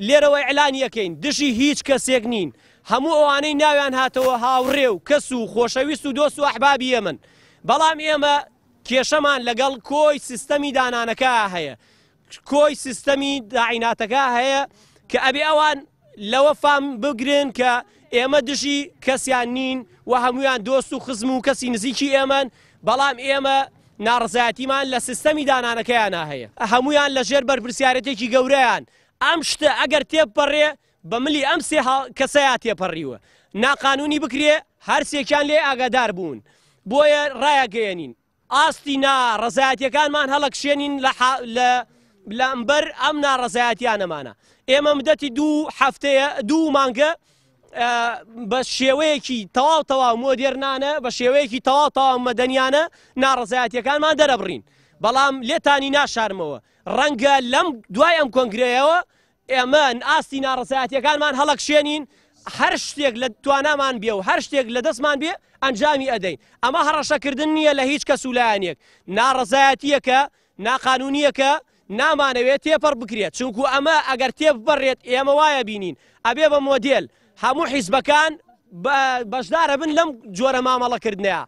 لێرەوە ئیعلانی ئەکەین دژی هیچ کەسێک نین، هەموو ئەوانەی ناویان هاتەوە هاوڕێ و کەس و خۆشەویست و دۆست و ئەحبابی ئێمەن، بەڵام ئێمە کێشەمان لەگەڵ کۆی سیستەمی دانانەکە هەیە، کۆی سیستەمی داعیناتەکە هەیە کە ئەبێ ئەوان لەوە فام بگرن کە ئێمە دژی کەسیان نین و هەمویان دۆست و خزم و کەسی نزیکی ئێمەن، بەڵام ئێمە ناڕزایەتیمان لە سیستەمی دانانەکەیانە هەیە. هەمویان لە ژێر بەرپرسیارەتێکی گەورەیان، ئەم شتە ئەگەر تێبپەڕێ بە ملی ئەم سێ کەسەیا تێپەڕیوە، ناقانونی بکرێ هەرسێکیان لێ ئاگادار بوون، بۆیە ڕایەگەیەنین ئاستی ناڕەزایەتیەکانمان هەڵەکشێنین لە لە لەمبەر ئەم ناڕەزایەتیانەمانە. ئێمە مدەتی دوو هەفتەیە دوو مانگە بە شێوەیەکی تەواو تەواو مۆدێرنانە بە شێوەیەکی تەواو تەواو مەدەنیانە ناڕەزایەتیەکانمان دەرەبڕین، بەڵام لێتانی ناشارمەوە ڕەنگە لەم دوای ئەم کۆنگرەیەوە ئێمە ئاستی ناڕەزایەتیەکانمان هەڵەکشێنین، هەر شتێک لە توانامان بێ و هەر شتێک لە دەستمان بێ ئەنجامی ئەدەین. ئەمە هەڕەشەکردن نییە لە هیچ کەس و لایەنێک، ناڕەزایەتیەکە ناقانونیەکە نامانەوێت تێپەڕ بکرێت، چونکو ئەمە ئەگەر تێبپەڕێت ئێمە وایە بینین ئەبێ بە مۆدێل، هەموو حیزبەکان بەشدارە بن لەم جۆرە مامەڵەکردنەیە.